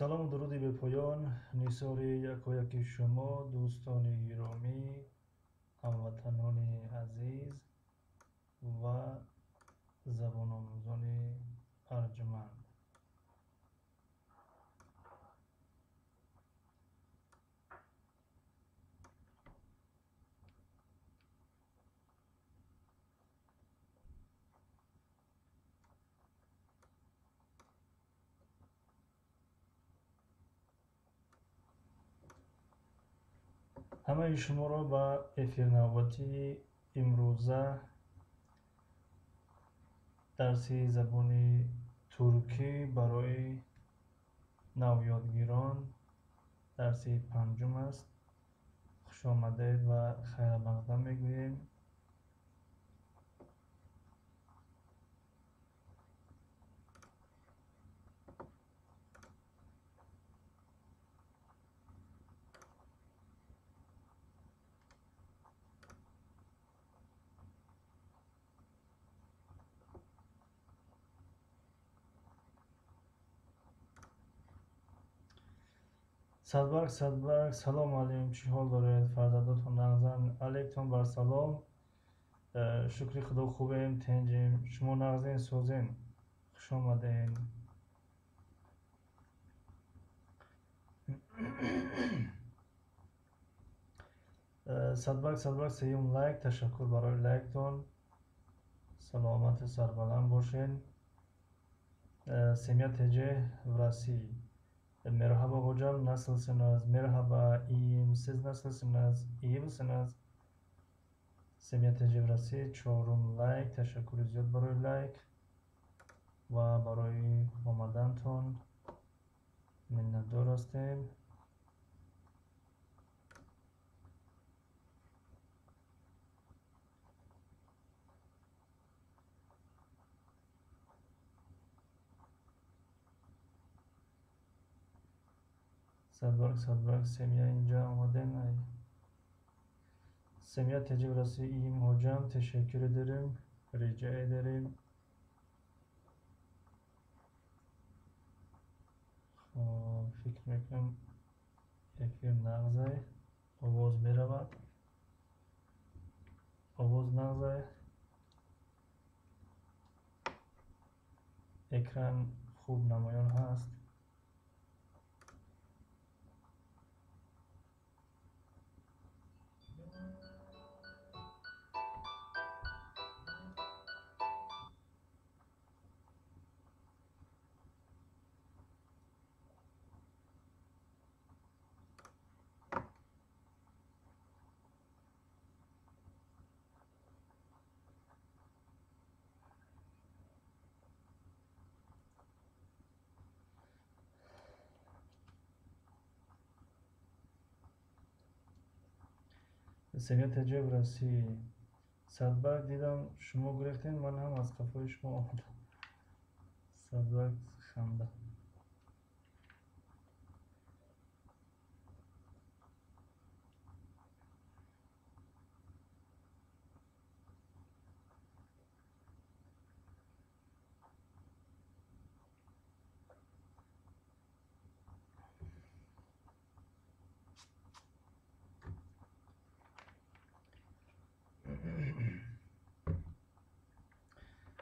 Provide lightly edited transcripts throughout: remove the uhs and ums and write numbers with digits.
Салому дуруди бепоён нисори якояки шумо, дӯстони гиромӣ, ҳамватанони азиз ва забономӯзони арҷманд. Ҳамаи шуморо ба эфирнавбатии имрӯза дарси забони туркӣ барои навёдгирон дарси панҷум аст. Хушомадед ва хайрмақдам мегӯем. Садбарг, садбарг, салом алейкум, чӣ ҳол доред? Фарзандотон нағзанд? Алейкум бар салом. Шукри худо хубем, тенҷем. Шумо нағзен, созен? Хуш омадед. Садбарг, садбарг, сеюм лайк. Ташаккур барои лайктон. Саломату сарбаланд бошед. Семья ТЖ в России. Merhaba hocam, nasılsınız? Merhaba, iyiyim. Siz nasılsınız? İyi misiniz? Семья ТЖ в России, чорум лайк. Ташаккури зиёд барои лайк ва барои омадантон миннатдор ҳастем. Садбарг, садбарг, семья инҷа омадем. Семья ТЖ в России, iyiyim hocam. Teşekkür ederim. Rica ederim. Хоб, фикр мекунам эфир нағзай. Овоз меравад. Овоз нағзай. Экран хуб намоён ҳаст. Семья ТЖ в России. Садбарг, дидам шумо гурехтем, ман ҳам аз қафои шумо омадам. Садбарг ханда.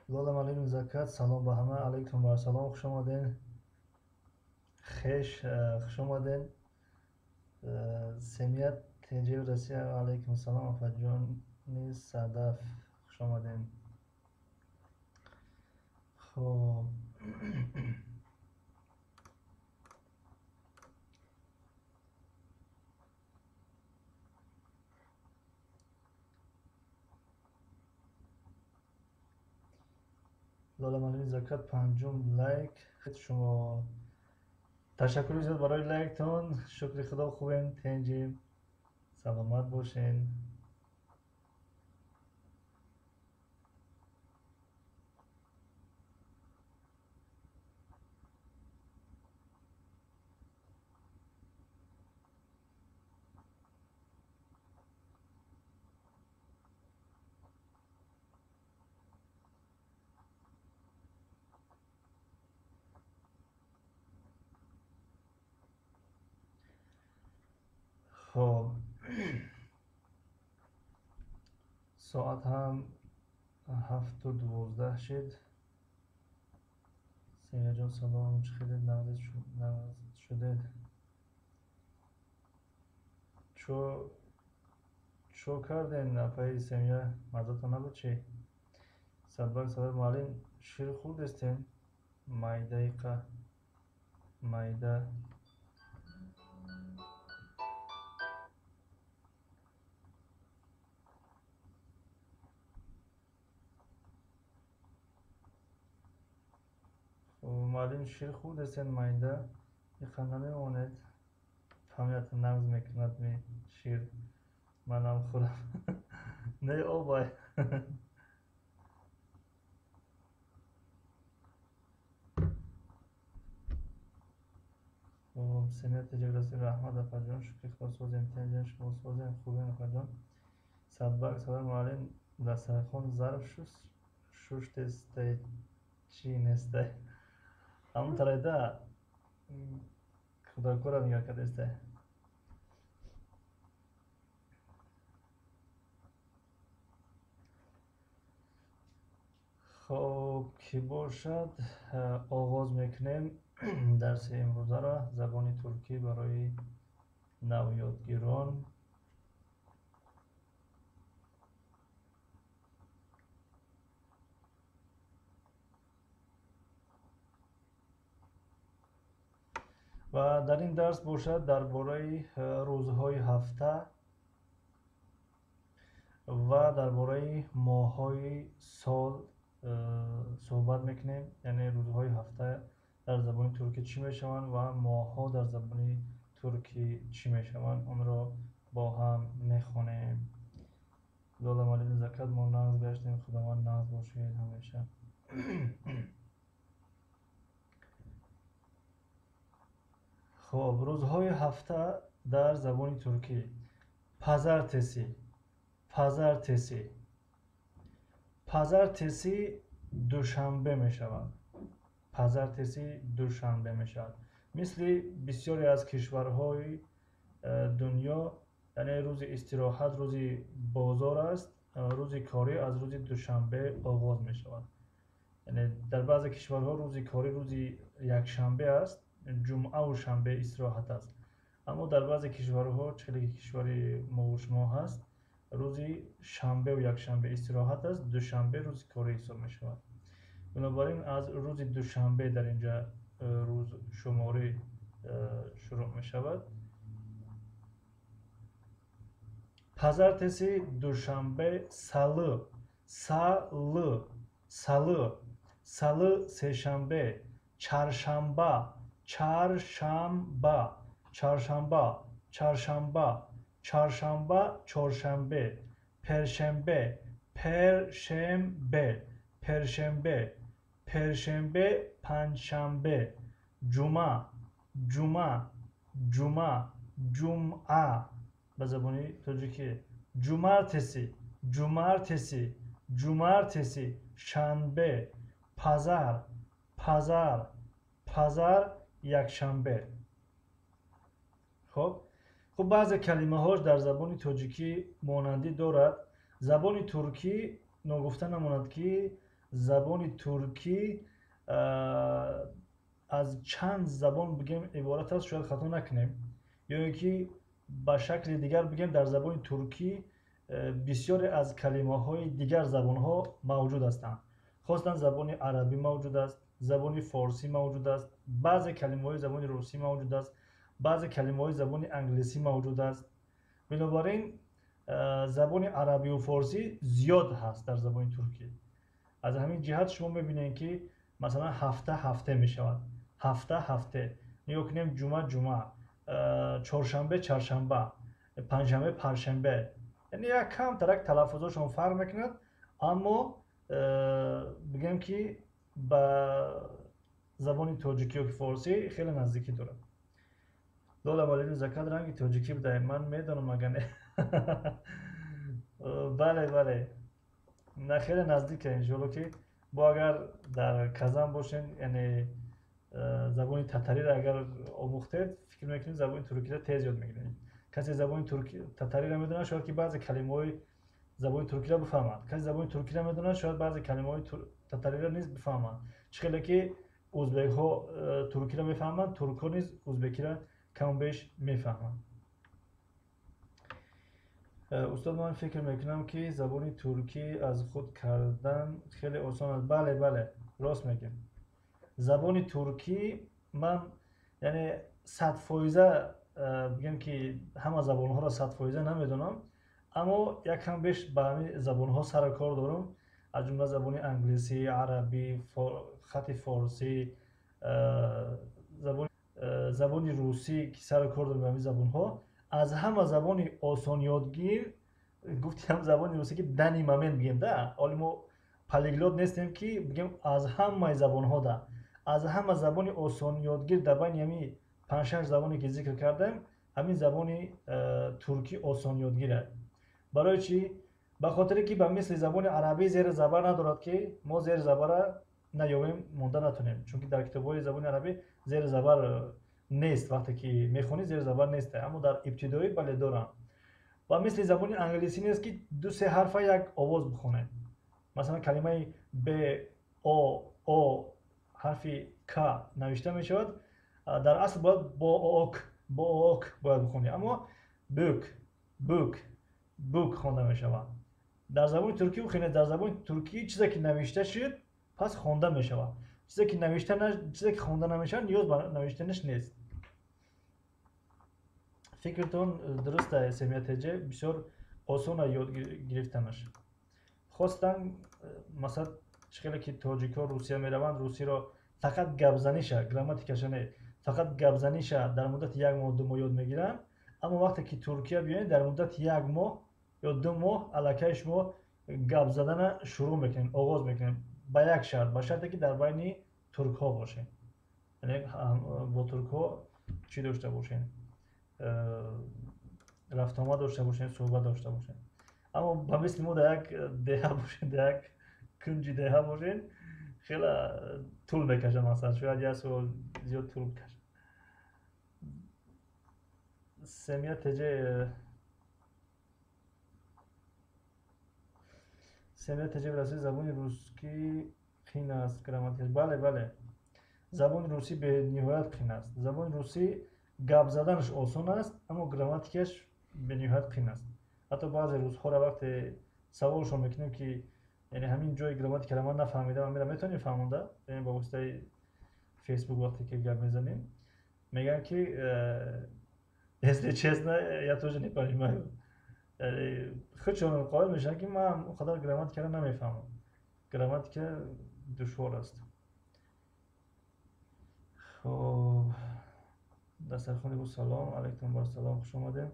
Лолам алейкум закат, салом ба ҳама, алейкум бар салом, хуш омаден. Хеш, хуш омаден. Семья ТЖ в Россия, алейкум салом, афаҷони Садаф, хуш омаден. Хоб. Лолам алейкум закат, панҷум лайк. Шумо ташаккури зиёд барои лайктон. Шукри худо хубем, тенҷем. Саломат бошен. Хоб, соат ҳам 7:12 шид. Семияҷон, салом, чӣ хеле нағз шудед? Чо кардем, апаи Семия, маззатон набуд чӣ? Садбарг садбарг, муаллим, шир хӯрдестем? Майдаи қа майда. Муаллим, шир хӯрдестем, майда иқа намемонед, фаҳмият нағз мекунад ми шир, манам хӯрам. Не, обай. Хуб, Семия Теҷавраси, раҳмат апаҷон, шукри Худо созем, тенҷен шумо созем, хубем апаҷон. Садбарг садбарг, муаллим, дастархон зарф шуштестай чӣ нестай? Ҳамон тарайда худокора нигоҳ кардестай. Хоб, ки бошад, оғоз мекунем дарси имрӯзаро, забони туркӣ барои навёдгирон. Ва дар ин дарс бошад дар бораи рӯзҳои ҳафта ва дар бораи моҳҳои сол суҳбат мекунем. Яъне рӯзҳои ҳафта дар забони туркӣ чӣ мешаванд ва моҳҳо дар забони туркӣ чӣ мешаванд, онро бо ҳам мехонем. Лола муаллим, закат, мо нағз гаштем, Худованд нағз бошед ҳамеша. Хоб, рӯзҳои ҳафта дар забони туркӣ. Пазартеси, пазартеси, пазартеси душанбе мешавад. Пазартеси душанбе мешавад. Мисли бисёре аз кишварҳои дунё, яъне рӯзи истироҳат рӯзи бозор аст, рӯзи корӣ аз рӯзи душанбе оғоз мешавад. Яъне дар баъзе кишварҳо рӯзи корӣ рӯзи якшанбе аст, ҷумъаву шанбе истироҳат аст. Аммо дар баъзе кишварҳо, чӣ хеле ки кишвари мову шумо ҳаст, рӯзи шанбеву якшанбе истироҳат аст, душанбе рӯзи корӣ ҳисоб мешавад. Бинобар ин аз рӯзи душанбе дар инҷа рӯзшуморӣ шурӯъ мешавад. Пазартеси душанбе, салы, салы, салы, салы сешанбе, чаршанба, чаршанба, чаршанба, чаршанба, чаршанба, чоршанбе, першембе, першембе, першембе, першембе, панҷшанбе, ҷумъа, ҷумъа, ҷумъа, ҷумъа ба забони тоҷикӣ, ҷумартеси, ҷумартеси, ҷумартеси, шанбе, пазар, пазар, пазар, якшанбе. Хоб, хуб, баъзе калимаҳош дар забони тоҷикӣ монандӣ дорад. Забони туркӣ ногуфта намонад, ки забони туркӣ аз чанд забон бигем иборат аст, шояд хато накунем, ё ин ки ба шакли дигар бигем, дар забони туркӣ бисёре аз калимаҳои дигар забонҳо мавҷуд ҳастанд. Хостан забони арабӣ мавҷуд аст, забони форсӣ мавҷуд аст, баъзе калимаҳои забони русӣ мавҷуд аст, баъзе калимаҳои забони англисӣ мавҷуд аст. Бинобар ин забони арабию форсӣ зиёд ҳаст дар забони туркӣ. Аз ҳамин ҷиҳат шумо мебинед, ки масалан ҳафта ҳафте мешавад, ҳафта ҳафте. Нигоҳ кунем, ҷумъа ҷумъа, чоршанбе чаршанба, панҷшанбе паршанбе. Яъне як камтарак талаффузошон фарқ мекунад, аммо бигем ки ба забони тоҷикӣ ё ки форсӣ хеле наздикӣ дорад. Лола муаллим, закат ранги тоҷикӣ будай, ман медонам, агар не. Бале, бале, на, хеле наздика, иншоалло ки бо агар дар Казан бошен, яъне забони татариро агар омӯхтед, фикр мекунед забони туркиро тез ёд мегиред. Касе забони татариро медонад, шояд ки баъзе калимаҳои забони туркиро бифаҳмад. Касе забони туркиро медонад, шояд баъзе калимаҳои татариро низ бифаҳмад. Чӣ хеле ки узбекҳо туркиро мефаҳманд, туркҳо низ узбекиро каму беш мефаҳманд. Устод, ман фикр мекунам, ки забони туркӣ аз худ кардан хеле осон аст. Бале, бале, рост мегӯем. Забони туркӣ ман яъне 100% бигем ки ҳама забонҳоро 100% намедонам, аммо якам беш ба ҳамин забонҳо сару кор дорам, аз ҷумла забони англисӣ, арабӣ, хати форсӣ, забони русӣ ки сару кор дорам ба ҳамин забонҳо. Аз ҳама забони осон ёдгир гуфтем забони русӣ, ки данный момент бигем да, ҳоле мо полиглот нестем ки бигем аз ҳамаи забонҳо да. Аз ҳама забони осон ёдгир дар байни ҳамин 5-6 забоне ки зикр кардем, ҳамин забони туркӣ осон ёдгир аст. Барои чӣ? Ба хотире ки ба мисли забони арабӣ зери забар надорад, ки мо зери забара наёбем, монда натонем, чунки дар китобҳои забони арабӣ зери забар нест, вақте ки мехонӣ зери забар нест, аммо дар ибтидоӣ бале доранд. Ва мисли забони англисӣ нест, ки ду-се ҳарфа як овоз бихонед. Масалан, калимаи б, о, о, ҳарфи к навишта мешавад, дар асл бояд бо ок, бо ок бояд бихонӣ, аммо бук, бук, бук хонда мешавад. Дар забони туркӣ бихонед, дар забони туркӣ чизе ки навишта шуд, пас хонда мешавад. Чизе ки навишта чизе ки хонда намешавад, ниёз ба навиштанаш нест. Фикртон дуруст аст, Семия ТЖ, бисёр осон аст ёд гирифтанаш. Хостан, масалан, чӣ хеле ки тоҷикҳо Русия мераванд, русиро фақат гапзаниша, грамматикаша не, фақат гапзаниша дар муддати як моҳ, 2 моҳ ёд мегиранд, аммо вақте ки Туркия биёед, дар муддати як моҳ ё 2 моҳ аллакай шумо гап задана шурӯъ мекунед, оғоз мекунед, ба як шарт, ба шарте ки дар байни туркҳо бошед, яъне бо туркҳо чӣ дошта бошед, рафтуомад дошта бошед, суҳбат дошта бошед. Аммо ба мисли мо дар як деҳа бошед, дар як кунҷи деҳа бошед, хеле тӯл мекашад, масалан, шояд як сол зиёд тӯл бикашад. Семия ТЖ, Семия ТЖ в России забони русский қин аст, грамматикаш. Бале, бале, забони русӣ бениҳоят қин аст. Забони русӣ гап заданаш осон аст, аммо грамматикаш бениҳоят қин аст. Ҳатто баъзе русҳоро вақте саволшон мекунем, ки яъне ҳамин ҷои грамматикаро ман нафаҳмидам, амира метавонем фаҳмонда, яъне ба воситаи фейсбук вақте ки гап мезанем, мегӯянд ки если честно, я тоже не понимаю. Яъне худшон қоил мешаванд, ки ман он қадар грамматикаро намефаҳмам, грамматика душвор аст. Хоб, дастархони бу салом алайкум, бар салом, хуш омадем.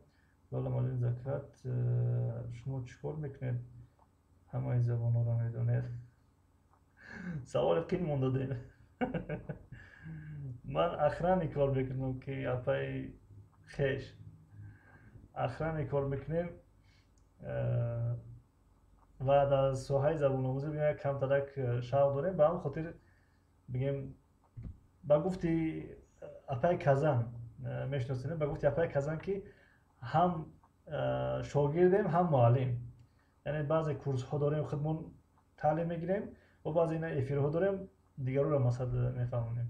Лола Малин Закат, шумо чӣ кор мекунед? Ҳамаи забонҳоро медонед? Саволи қин мондадем. Ман охрани кор мекунам, ки апаи хеш охрани кор мекунем ва дар соҳаи забономӯзӣ бигем як камтарак шавқ дорем. Ба ҳамин хотир бигем, ба гуфти апаи Казан мешиносем, ба гуфти апаи Казан, ки ҳам шогирдем, ҳам муаллим. Яъне баъзе курсҳо дорем, худмон таълим мегирем, ва баъзе ина эфирҳо дорем, дигарро масалан мефаҳмонем.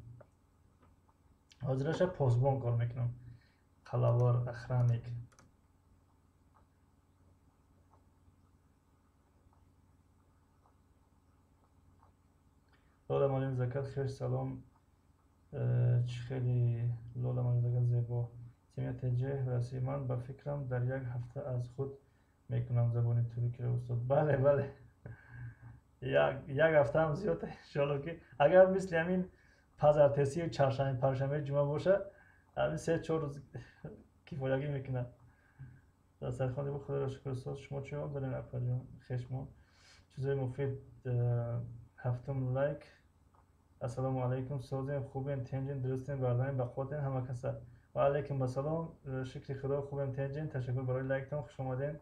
Ҳозираша посбон кор мекунам, қалавор, охранник. Лола Малин Закат, хеш салом. Чӣ хеле Лола Малин Закат зебо. Семия ТЖ Россия, ман ба фикрам дар як ҳафта аз худ мекунам забони туркиро, устод. Бале, бале, як ҳафтаам зиёд, иншоалло, ки агар мисли ҳамин пазартесию чаршанбе, панҷшанбе, ҷумъа боша, ҳамин 3-4 рӯз кифоягӣ мекунад. Дастархони бу худоро шукр, устод. Шумо чӣ ҳол дорем, апаҷон? Хешмо чизои муфид. Ҳафтум лайк. Ассалому алайкум, созем, хубем, тенҷем, дурустем, бардамем, бақувватем, ҳама каса. Ва алайкум ассалом, шукри худо, хубем, тенҷем. Ташаккур барои лайктон, хуш омадем.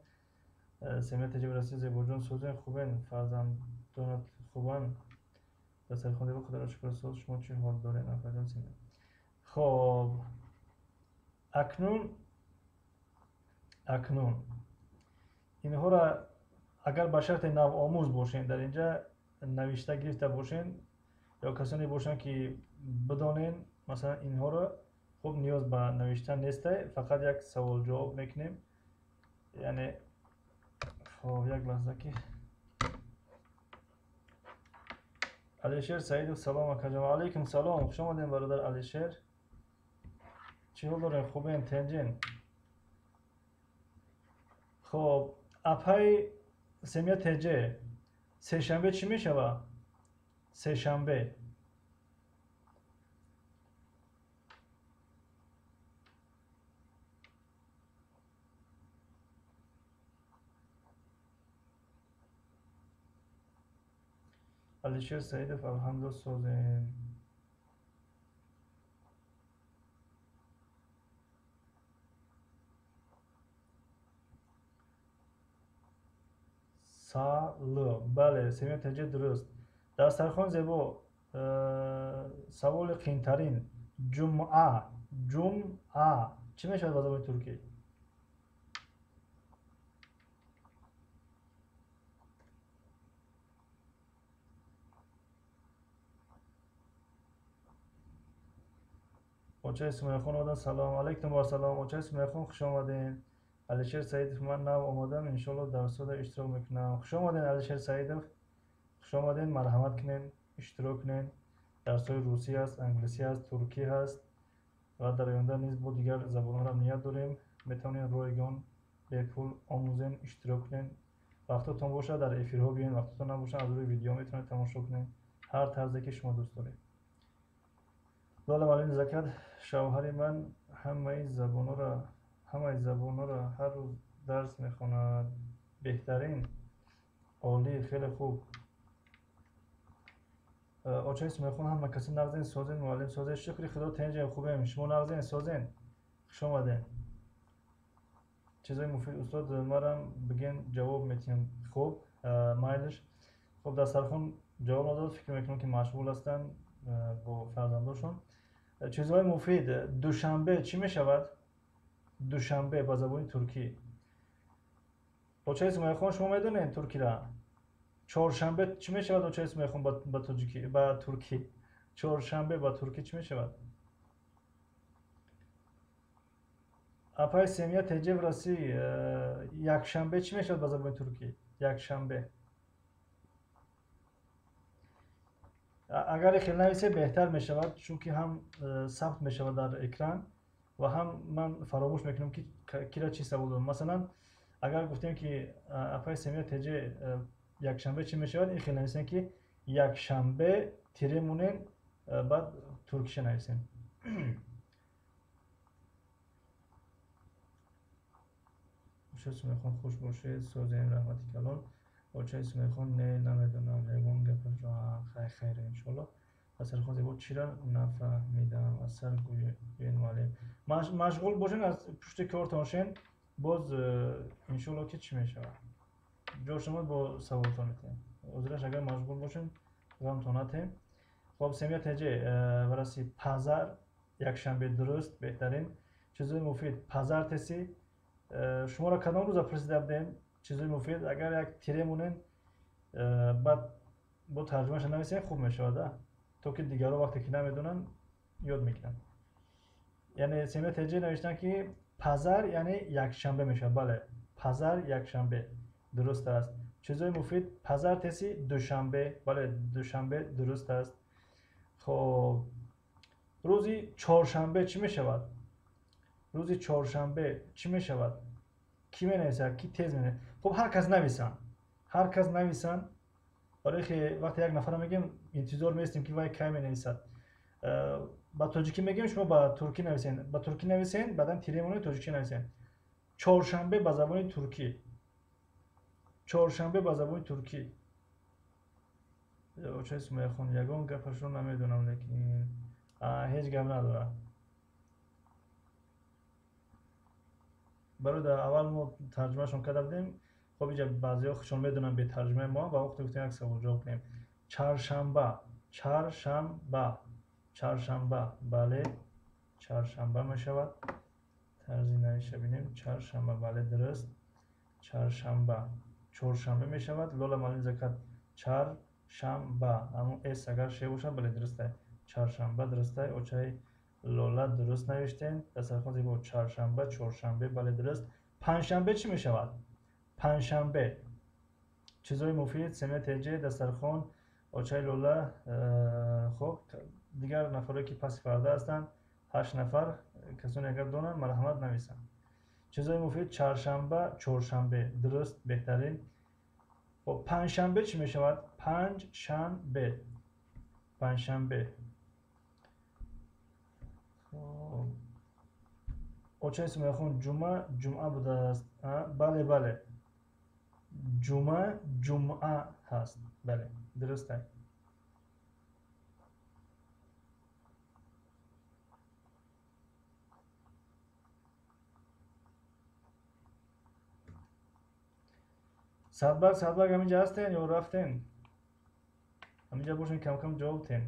Семия ТЖ Россия, зебоҷон, созем, хубем, фарзандонат хубанд. Дастархони бу худоро шукр, устод. Шумо чӣ ҳол дорем, апаҷон? Семия. Хоб, акнун Акнун инҳоро агар ба шарти навомӯз бошем, дар инҷа навишта гирифта бошем ё касоне бошанд, ки бидонен, масалан, инҳоро хуб ниёз ба навиштан нестай, фақат як савол ҷавоб мекунем. Яъне хоб, як лаҳза ки Алишер Саидов, салом акаҷон. Алайкум салом, хуш омадем, бародар Алишер. Чӣ ҳол дорем? Хубен, тенҷен? Хоб, апаи Семия ТЖ, сешанбе чӣ мешавад? Сешанбе Алишер Саидов, алҳамдулилла, созем. Сал, бале, Семия ТЖ, дуруст. Дастархон зебо. Саволи қиинтарин: ҷумъа, ҷумъа чӣ мешавад ба забони туркӣ? Очаи Сумайхон омадан, салом алайкум. Ва салом, очаи Сумайхон, хуш омадем. Алишер Саидов, ман нав омадам, иншоалло дарсҳода иштирок мекунам. Хуш омадем, Алишер Саидов, хуш омадем. Марҳамат кунем, иштирок кунем. Дарсҳои русӣ ҳаст, англисӣ ҳаст, туркӣ ҳаст ва дар оянда низ бо дигар забонҳоро ният дорем. Метавонем ройгон бепул омӯзем, иштирок кунем. Вақтотон бошад, дар эфирҳо биёен, вақтотон набошад, аз рӯи видео метавонед тамошо кунед, ҳар тарзе ки шумо дӯст доред. Лола Малини Закат, шавҳари ман ҳамаи забонҳоро ҳар рӯз дарс мехонад. Беҳтарин, олӣ, хеле хуб. Очаи Сумайхон, ҳама каси нағзен, созен, муаллим, созен? Шукри Худо, тенҷем, хубем. Шумо нағзен, созен? Хуш омадем. Чизои муфид, устод, марам бигӯен, ҷавоб метиҳам. Хуб, майлиш. Хуб, дастархон ҷавоб надод, фикр мекунам, ки машғул ҳастанд бо фарзандошон. Чизҳои муфид: душанбе чӣ мешавад? Душанбе ба забони туркӣ. Очаи Сумайхон, шумо медонед туркира? Чоршанбе чӣ мешавад, очаи Сумайхон, ба тоҷикӣ, ба туркӣ? Чоршанбе ба туркӣ чӣ мешавад? Апаи Семия Теҷев расӣ, якшанбе чӣ мешавад ба забони туркӣ? Якшанбе агар хел нависе, беҳтар мешавад, чунки ҳам сабт мешавад дар экран ва ҳам ман фаромӯш мекунам, ки кира чӣ савол додам. Масалан, агар гуфтем, ки апаи Семия Теҷе, якшанбе чӣ мешавад, ин хел нависем, ки якшанбе тире монем, баъд туркиша нависем. Очаи Сумайхон, хуш бошед, созем, раҳмати калон. Очаи Сумайхон, не, намедонам ягон гапашро. Хай, хайр, иншоалло. Дастархон зебо, чира нафаҳмидам, аз сар гӯед, муаллим. Машғул бошен, аз пушти кортон шен, боз иншоалло ки чӣ мешавад, ҷо шумо бо саволтон метиҳем. Ҳозираш агар машғул бошем, ғамтон натем. Хоб, Семия Теҷе вараси, пазар якшанбе, дуруст, беҳтарин. Чизои муфид: pazartesi. Шуморо кадом рӯза пурсида будем? Чизои муфид, агар як тире монен, баъд бо тарҷумаша нависем, хуб мешавад, то ки дигарон вақте ки намедонанд, ёд мегиранд. Яъне Семия Теҷе навиштанд, ки pazar яъне якшанбе мешавад. Бале, pazar якшанбе, дуруст аст. Чизои муфид: pazartesi душанбе, бале, душанбе, дуруст аст. Хоб, рӯзи чоршанбе чӣ мешавад? Рӯзи чоршанбе чӣ мешавад? Кӣ менависад, кӣ тез менависад? Хуб, ҳар кас нависанд, ҳар кас нависанд, барои ки вақте як нафара мегӯем, интизор местем, ки вай кай менависад. Ба тоҷикӣ мегӯем, шумо ба туркӣ нависен, ба туркӣ нависен, баъдан тире монед, тоҷикӣ нависен. Чоршанбе ба забони туркӣ, чоршанбе ба забони туркӣ. Очаи Сумайхон, ягон гапашро намедонам, лекин ҳеҷ гап надорад. Барои дар аввал мо тарҷумашон карда будем. Хоб, иҷа баъзеҳо худшон медонанд бе тарҷумаи мо, ва вақте гуфтем, як савол ҷавоб кунем. Чаршанба, чаршанба, чаршанба, бале, чаршанба мешавад. Тарзи навиша бинем. Чаршанба, бале, дуруст. Чаршанба. Чоршанбе мешавад. Лола маълим закат. Чаршанба. Ҳамон с агар ше бошад, бале, дуруст аст. Чаршанба дуруст аст. Очаи Лола дуруст навиштем. Дастархон зебо. Чаршанба, чоршанбе, бале, дуруст. Панҷшанбе чӣ мешавад? Панҷшанбе. Чизҳои муфид, Семия ТЖ, дастархон, очаи Лола. Хоб, дигар нафаре ки паси парда ҳастанд, 8 нафар, касоне агар донанд, марҳамат нависанд. Чизҳои муфид, чаршанба, чоршанбе. Дуруст, беҳтарин. Хоб, панҷшанбе чӣ мешавад? Панҷшанбе. Панҷшанбе. Хоб, очаи Сумайяхон, ҷумъа, ҷумъа будааст. Бале, бале. Ҷумъа, ҷумъа ҳаст. Бале, дуруст аст. Садбарг, Садбарг ҳаминҷа ҳастен ё рафтен? Ҳаминҷа бошен, кам-кам ҷавоб тен.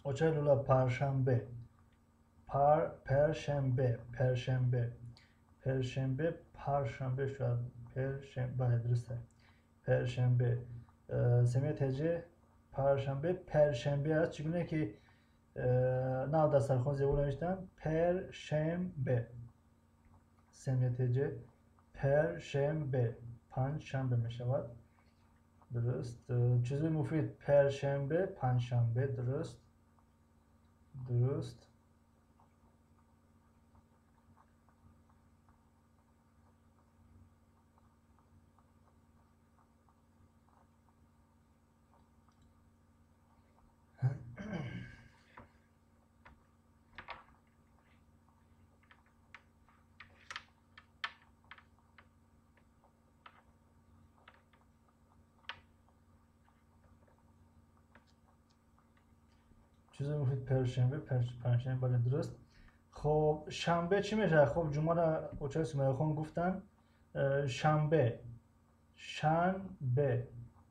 Очаи Лула, паршанбе. Пар, першанбе, першанбе. Першанбе, паршанбе шояд. Першанбе, бале, дуруст аст. Першанбе. Семия ТЖ, паршанбе, першанбе аст. Чӣ гуна ки нав дастархон зебо навиштанд? Першанбе. Семия ТЖ, першанбе. Панҷшанбе мешавад. Дуруст. Чизҳои муфид, першанбе, панҷшанбе, дуруст. Дуруст. Чизҳои муфид, першанбе, панҷшанбе, бале, дуруст. Хоб, шанбе чӣ мешавад? Хоб, ҷумъаро очаи Сумайяхон гуфтанд. Шанбе. Шанбе.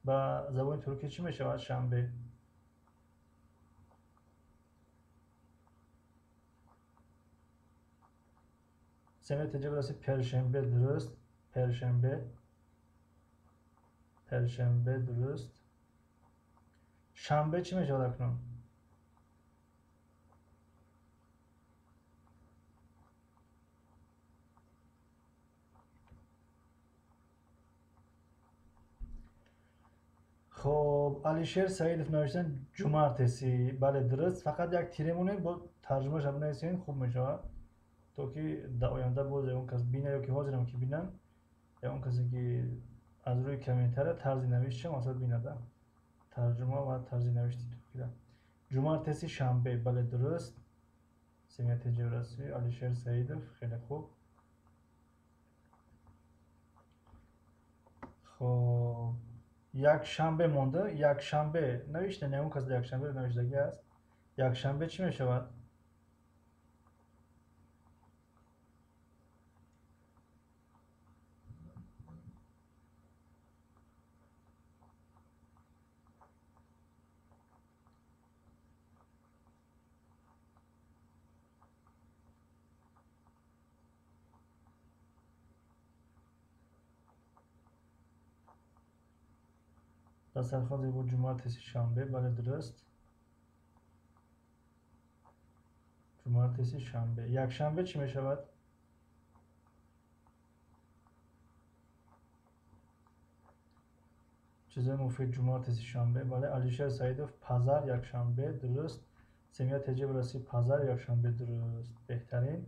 Ба забони туркӣ чӣ мешавад шанбе? Семия ТЖ бараси, першанбе, дуруст. Першанбе. Першанбе, дуруст. Шанбе чӣ мешавад акнун? Хоб, Алишер Саидов навиштан ҷумартеси. Бале, дуруст. Фақат як тире монед, бо тарҷумаша бинависен, хуб мешавад. То ки дар оянда боз ягон кас бина ё ки ҳозирам ки бинанд, ягон касе ки аз рӯи комментария тарзи навиштша масалан бинада. Тарҷума ва тарзи навишти туркида. Ҷумартеси, шанбе, бале, дуруст. Семия ТЖ раси, Алишер Саидов, хеле хуб. Хоб, якшанбе монда, якшанбе навиштан, ягон кас якшанбе навиштагӣ аст. Якшанбе чӣ мешавад? Дастархон зебо, ҷумъартеси, шанбе, бале, дуруст. Ҷумъартеси, шанбе. Якшанбе чӣ мешавад? Чизҳои муфид, ҷумъартеси, шанбе, бале. Алишер Саидов, пазар, якшанбе, дуруст. Семия ТЖ бараси, пазар, якшанбе, дуруст. Беҳтарин.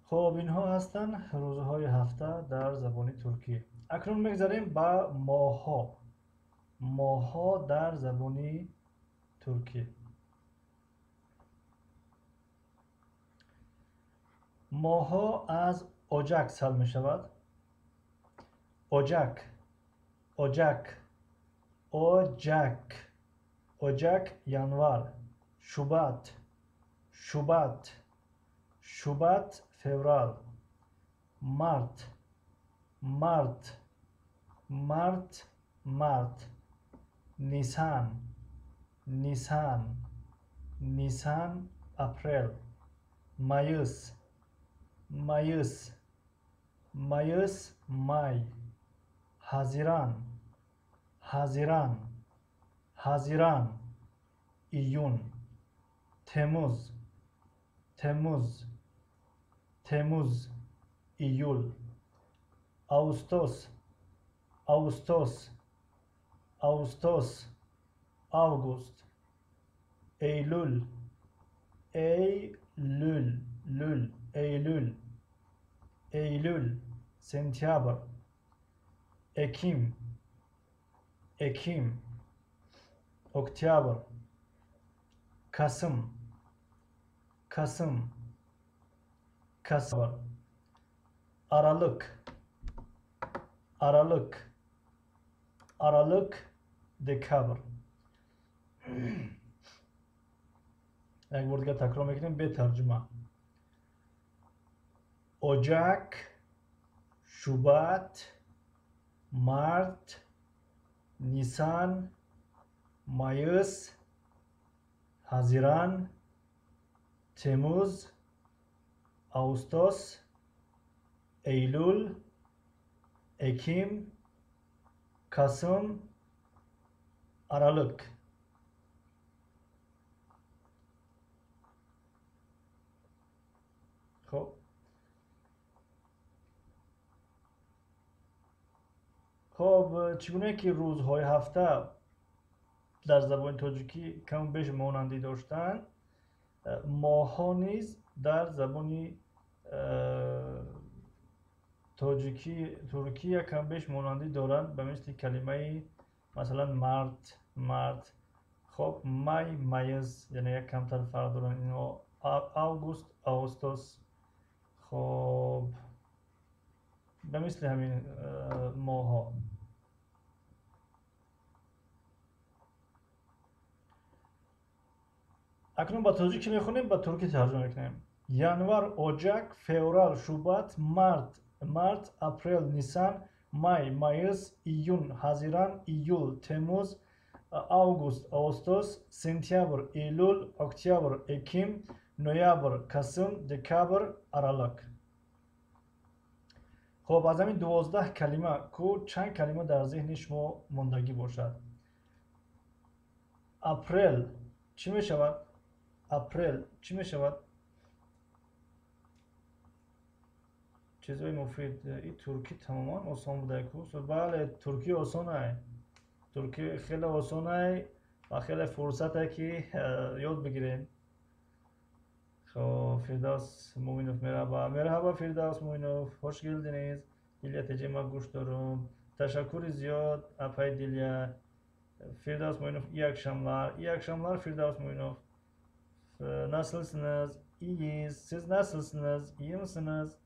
Хоб, инҳо ҳастанд рӯзҳои ҳафта дар забони туркӣ. Акнун мегзарем ба моҳҳо. Моҳҳо дар забони туркӣ. Моҳҳо аз оҷак сар мешавад. Оҷак, оҷак, оҷак, оҷак, январ, шубат, Şubat, Şubat, fevral. Mart, Mart, Mart, Mart. Nisan, Nisan, Nisan, aprel. Mayıs, Mayıs, Mayıs, may. Haziran, Haziran, Haziran, iyun. Temmuz, Temmuz, Temmuz, iyul. Ağustos, Ağustos, Ağustos, avgust. Eylül, Eylül, lül, Eylül, Eylül, sentyabr. Ekim, Ekim, oktyabr. Kasım, Kasım, Kasım. Aralık, Aralık, Aralık, dekabr. Як бор дигар такрор мекунем бе тарҷума. Ocak, Şubat, Mart, Nisan, Mayıs, Haziran, Temmuz, Ağustos, Eylül, Ekim, Kasım, Aralık. Хоб, хоб, чӣ гуна ки рӯзҳои ҳафта дар забони тоҷикӣ каму беш монандӣ доштанд, моҳҳо низ дар забони тоҷикӣ туркӣ якам беш монандӣ доранд, ба мисли калимаи масалан март, март, хоб, май, mayıs, яъне як камтар фарқ доранд инҳо, август, ağustos, хоб, ба мисли ҳамин моҳҳо. Акнун ба тоҷикӣ мехонем, ба туркӣ тарҷума мекунем. Январ, Ocak, fevral, Şubat, Mart, Mart, aprel, Nisan, may, Mayıs, iyun, Haziran, iyul, Temmuz, avgust, Ağustos, sentyabr, Eylül, oktyabr, Ekim, noyabr, Kasım, dekabr, Aralık. Хоб, аз ҳамин 12 калима ку чанд калима дар зеҳни шумо мондагӣ бошад? Апрел чӣ мешавад? Апрел чӣ мешавад? Чизҳои муфид. И туркӣ тамоман осон буда ку? Бале, туркӣ осонай. Туркӣ хеле осонай ва хеле фурсате ки ёд бигирем. Хоб, Фирдавс Муинов, merhaba. Merhaba Фирдавс Муинов, hoş geldiniz. Дилия теҷе, ман гӯш дорум. Ташаккури зиёд, апай Дилия. Фирдавс Муинов, iyi akşamlar. İyi akşamlar Firdavs Muinov. Nasılsınız? İyiyiz. Siz nasılsınız? İyi misiniz?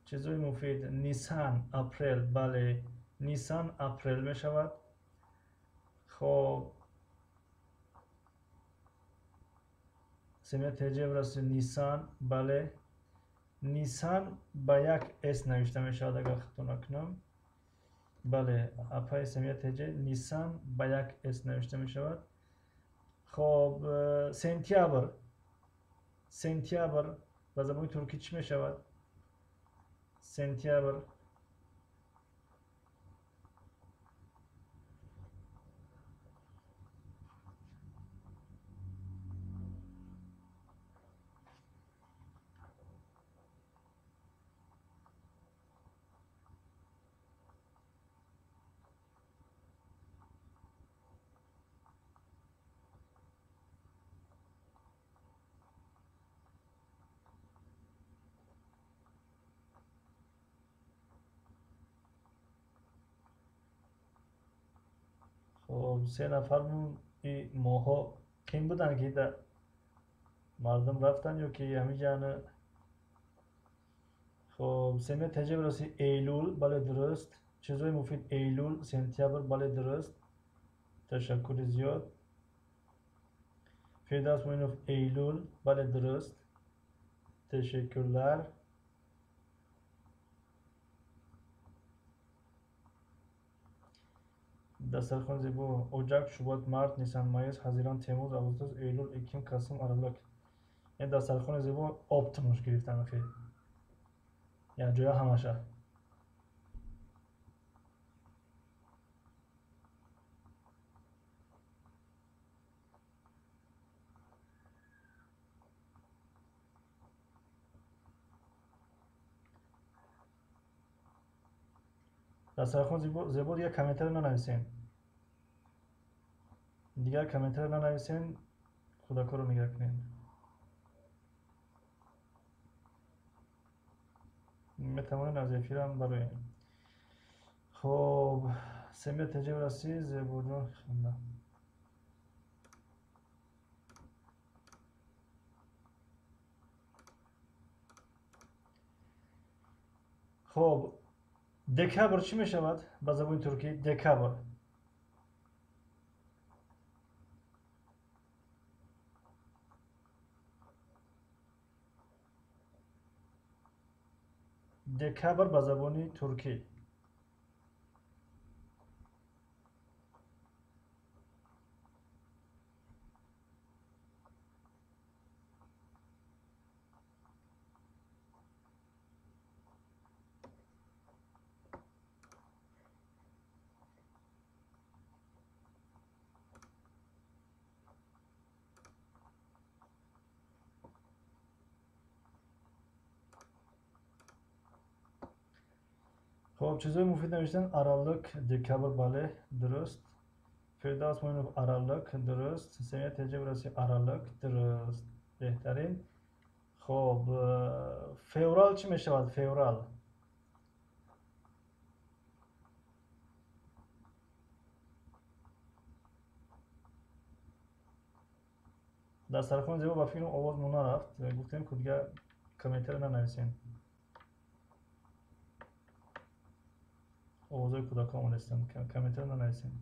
Чизҳои муфид. Nisan, aprel, бале. Nisan, aprel мешавад. Хоб, Семия теҷе раси Nisan, бале. Nisan ба як с навишта мешавад, агар хато накунам. Бале, апаи Семия теҷе, Nisan ба як с навишта мешавад. Хоб, сентябр. Сентябр ба забони туркӣ чӣ мешавад? Сентябр. Хоб, се нафар моҳҳо ким буданд ки мардум рафтанд ё ки ҳамиҷа? Хоб, семия теҷе раси эйлул, бале, дуруст. Чизҳои муфид. Эйлул, сентябр, бале, дуруст. Ташаккури зиёд. Фирдавс Муинов Eylül. Бале, дуруст. Teşekkürler. Dastarxon зебо. Ocak, Şubat, Mart, Nisan, Mayıs, Haziran, Temmuz, Ağustos, Eylül, Ekim, Kasım, Aralık. Ин дастархони зебо оптимуш гирифтан хе. Як ҷоя ҳамаша. Дастархон зебо дигар комментариро нанависем. Дигар комментариро нанависем, кӯдакҳоро нигоҳ кунем. Метавонем аз эфирам бароем. Хоб, семия теҷеб расид, Зебоҷон ханда. Хоб, декабр чӣ мешавад ба забони туркӣ? Декабр. Декабр ба забони туркӣ. Хоб, чизҳои муфид навиштан. Аралык, декабр, бале, дуруст. Фирдавс Муинов Аралык, дуруст. Семия теҷеб раси Аралык, дуруст. Беҳтарин. Хоб, феврал чӣ мешавад? Феврал. Дастархони зебо ба филм овоз мо нарафт. Гуфтем ку дигар комментариро нанависем. Овозҳои кӯдакҳо омадастанд. Комментариро нанависем.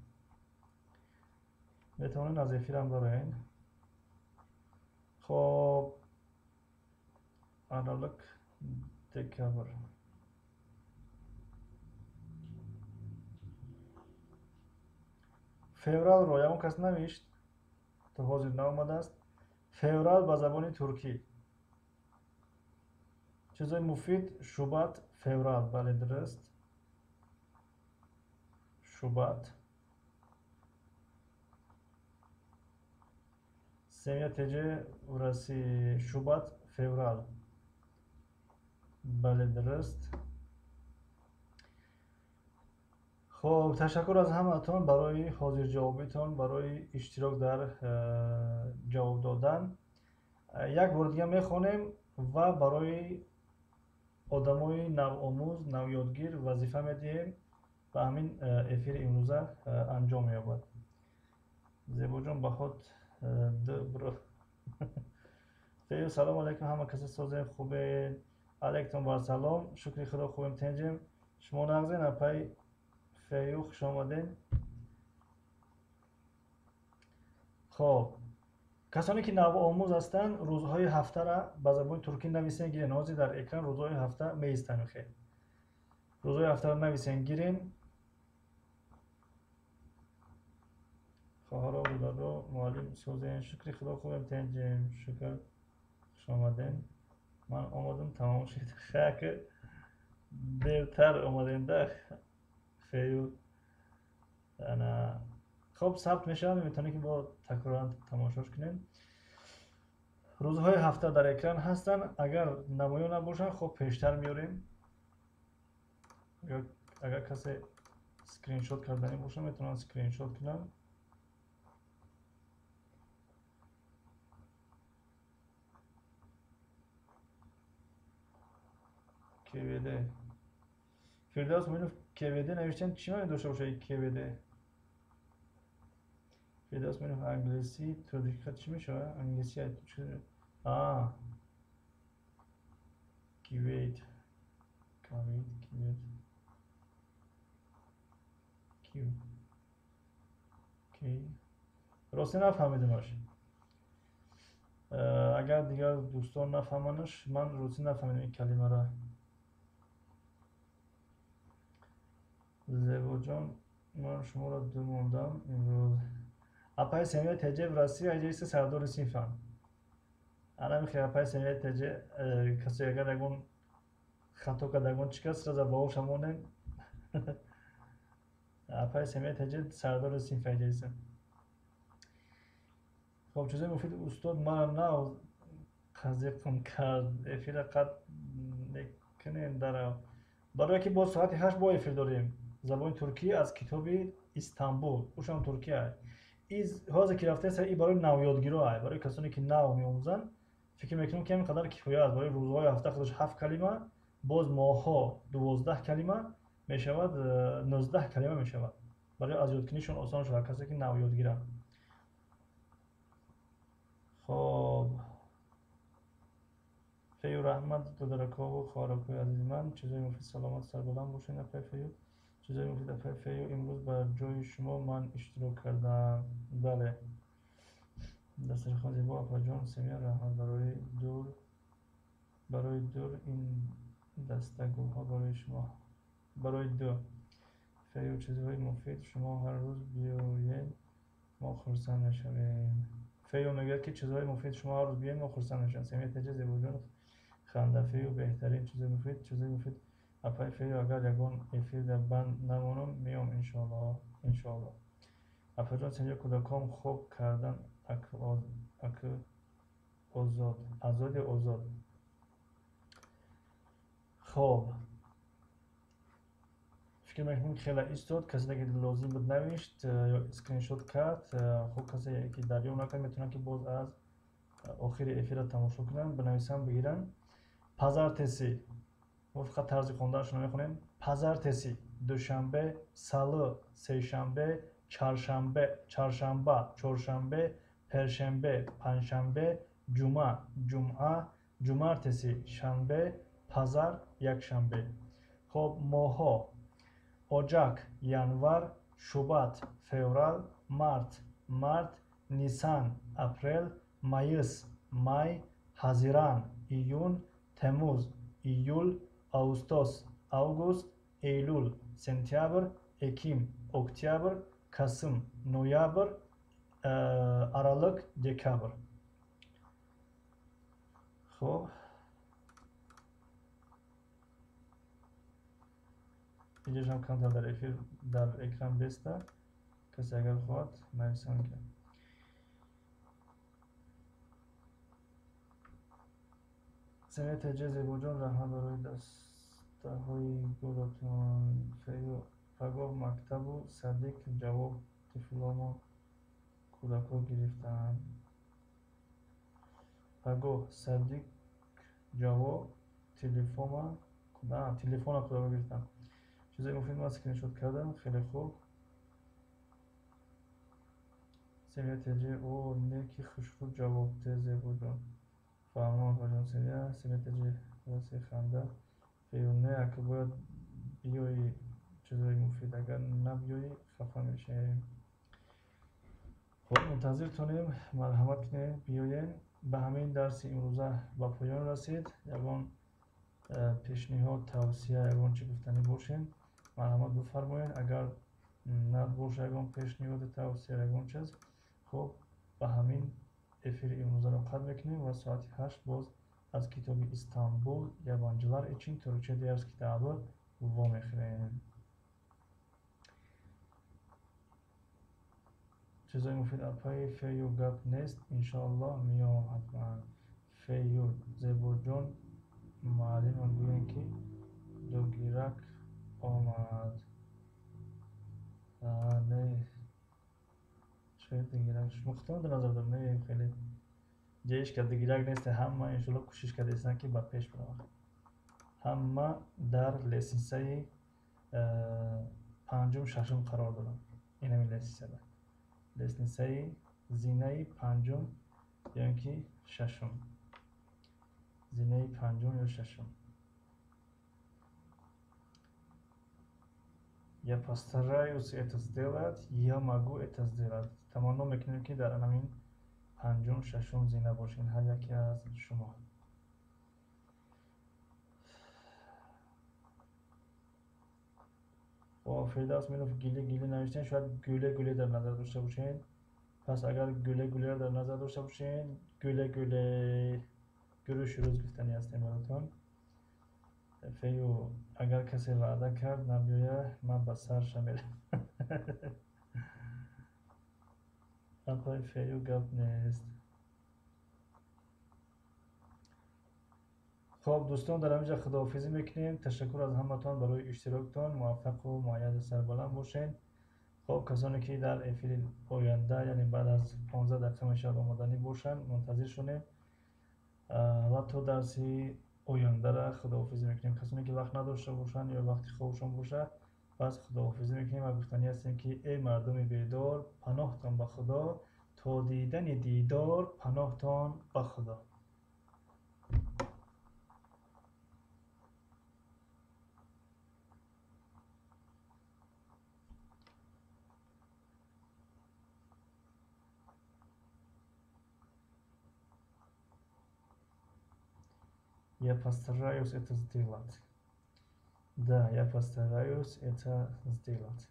Метавонед аз эфирам бароен. Хоб, Аралык, декабр. Февралро ягон кас навишт, то ҳозир наомадааст. Феврал ба забони туркӣ. Чизҳои муфид: Шубат, феврал. Бале, дуруст. Şubat. Семия ТЖ ураси Şubat, феврал. Бале, дуруст. Хоб, ташаккур аз ҳамаатон барои ҳозирҷавобитон, барои иштирок дар ҷавоб додан. Як бор дига мехонем ва барои одамои навомӯз, навёдгир вазифа медиҳем ва ҳамин эфири имрӯза анҷом меёбад. Зебоҷон бахот бро. Фею, салом алейкум, ҳама касе созем, хубед? Алейкум бар салом, шукри худо хубем, тенҷем. Шумо нағзен апай Фею, хуш омаден. Хоб, касоне ки навомӯз ҳастанд, рӯзҳои ҳафтара ба забони туркӣ нависен гирен. Ҳозир дар экран рӯзҳои ҳафта меистанд. Хел рӯзҳои ҳафтаро нависен гирен. Хоҳаро, бародаро, муаллим созем, шукри худо хубем, тенҷем, шукр, хуш омадем. Ман омадам, тамом шуд. Хак дертар омадем да Фею. Ана хоб, сабт мешавад, метавонед ки бо такроран тамошош кунем. Рӯзҳои ҳафта дар экран ҳастанд. Агар намоён набошанд, хоб пештар меорем. Агар касе скриншот карданӣ бошад, метавонад скриншот кунад. КВД. Фирдавс Муинов КВД навиштан чӣ маъне дошта бошад КВД? Фирдавс Муинов англисӣ, тоҷикӣ чӣ мешавад? Англисӣ Кувейт. Кувейт, Кувейт. Кю. Кей. Рости нафаҳмидимаш. Агар дигар дӯстон нафаҳманаш, ман русӣ нафаҳмидам ин калимаро. Зебоҷон, ман шуморо ду мондам имрӯз. Апаи Семия ТЖ в Россия иҷоиста сардори синфам. Анами хел апаи Семия ТЖ, касе агар ягон хато кард, ягон чӣ кас сразу баҳоша монем. Апаи Семия ТЖ сардори синф иҷоиста. Хоб, чизои муфид устод мара нав қазиқм кард. Эфира қатъ мекунем дарав. Барое ки боз соати 8 бо эфир дорем. Забони туркӣ аз китоби Истанбул. Ушам Туркия. Ҳозир ки рафтеса и барои навёдгиро ай, барои касоне ки нав меомӯзанд, фикр мекунам ки ҳамин қадар кифоя аст. Барои рӯзҳои ҳафта худаш 7 калима, боз моҳҳо 12 калима мешавад, 19 калима мешавад. Барои аз ёдкунишон осон шавад касе ки нав ёдгиранд. Хоб, Фею раҳмат додаракову хоҳаракои азизи ман, чизои муфид, саломат сарбаланд бошед. Апай Фею, чизои муфид. Апай Фею, имрӯз ба ҷои шумо ман иштирок кардам. Бале, дастархон зебо. Апаҷон Семия, раҳмат барои дур ин даста гулҳо барои шумо, барои ду. Фею, чизҳои муфид, шумо ҳар рӯз биёед, мо хурсанд мешавем. Фею мегӯяд ки чизҳои муфид, шумо ҳар рӯз биёед, мо хурсанд мешавем. Семия ТЖ, Зебоҷон ханда. Фею беҳтарин, чизои муфид, чизои муфид. Апай Фею, агар ягон эфир дар банд намонам, меом иншоаллоҳ, иншоаллоҳ. Апаҷон Семия, кӯдаком хоб кардан акы озод, азод ё озод. Хоб, фикр мекунам ки хеле истод. Касе ки лозим буд навишт ё скриншот кард. Хоб, касе ки дарёфт накард, метавонад ки боз аз охири эфира тамошо кунанд, бинависанд, бигиранд. Pazartesi, мо фақат тарзи хонданашро мехонем. Pazartesi, душанбе, salı, сешанбе, чаршанбе, чаршанба, чоршанбе, perşembe, панҷшанбе, cuma, ҷумъа, cumartesi, шанбе, pazar, якшанбе. Хоб, моҳҳо: Ocak, январ, Şubat, феврал, Mart, март, Nisan, апрел, Mayıs, май, Haziran, июн, Temmuz, июл, Ağustos, август, Eylül, сентябр, Ekim, октябр, Kasım, ноябр, Aralık, декабр. Хоб, инҷашам камтар дар эфир дар экран беста, касе агар хоҳад нависан ки. Семия ТЖ, Зебоҷон раҳмат барои дастаҳои гулатон. Фею, пагоҳ мактабу садик ҷавоб тифломо кӯдакҳо гирифтаанд. Пагоҳ садик ҷавоб телефона кӯдакҳо гирифтаанд. Чизои муфид ман скриншот кардам, хеле хуб. Семия ТЖ, о не ки хушрӯ ҷавоб те Зебоҷон. Фаҳмам апаҷон Семия. Семия ТЖ раси ханда. Фею, не ака бояд биёӣ чизои муфид, агар набиёӣ хафа мешавем. Хоб, мунтазиртонем, марҳамат кунед, биёед. Ба ҳамин дарси имрӯза ба поён расид. Ягон пешниҳод, тавсия, ягон чӣ гуфтанӣ бошед, марҳамат бифармоед. Агар набошад ягон пешниҳоду тавсия, ягон чиз, хоб, ба ҳамин эфири имрӯзаро қатъ мекунем ва соати 8 боз аз китоби Истанбул Yabancılar için Türkçe ders kitabı вомехӯрем. Чизои муфид апаи Фею гап нест, иншоаллоҳ меомам ҳатман. Фею, Зебоҷон муаллимам гӯянд ки дугирак омад. Не, шояд дугирак шумо худтон дар назар доред, не хеле ҷеиш ка дугирак нест, ҳама иншоаллоҳ кӯшиш кардаистанд ки ба пеш бираванд. Ҳама дар лестницаи панҷум, шашум қарор доранд. Ин ҳамин лестницада, лестницаи зинаи панҷум ё ин ки шашум, зинаи панҷум ё шашум. Я постараюсь это сделать, я могу это сделать. Таманно мекунем ки дар ҳамин Панҷум, шашум зина бошед ҳар яке аз шумо. Хоб, Фирдавс мегуфт гиле гиле навиштен, шояд гуле гуле дар назар дошта бошед. Пас агар гуле гулеро дар назар дошта бошед, гуле гуле görüşürüz гуфтанӣ ҳастем баротон. Фею, агар касе ваъда кард набиёя, ман ба сарша мерам. Апай Фею, гап нест. Хоб, дӯстон, дар ҳаминҷа худоҳофизӣ мекунем. Ташаккур аз ҳаматон барои иштироктон. Муваффақу муайяду сарбаланд бошед. Хоб, касоне ки дар эфири оянда, яъне баъд аз 15 дақиқа мешавад, омаданӣ бошанд, мунтазир шонем. Ва то дарси ояндара худоҳофизӣ мекунем. Касоне ки вақт надошта бошанд ё вақти хобшон бошад, пас худоҳофизӣ мекунем ва гуфтанӣ ҳастем, ки эй мардуми бедор, паноҳтон ба Худо, то дидани дидор, паноҳтон ба Худо. Я постараюсь это сделать. Да, я постараюсь это сделать.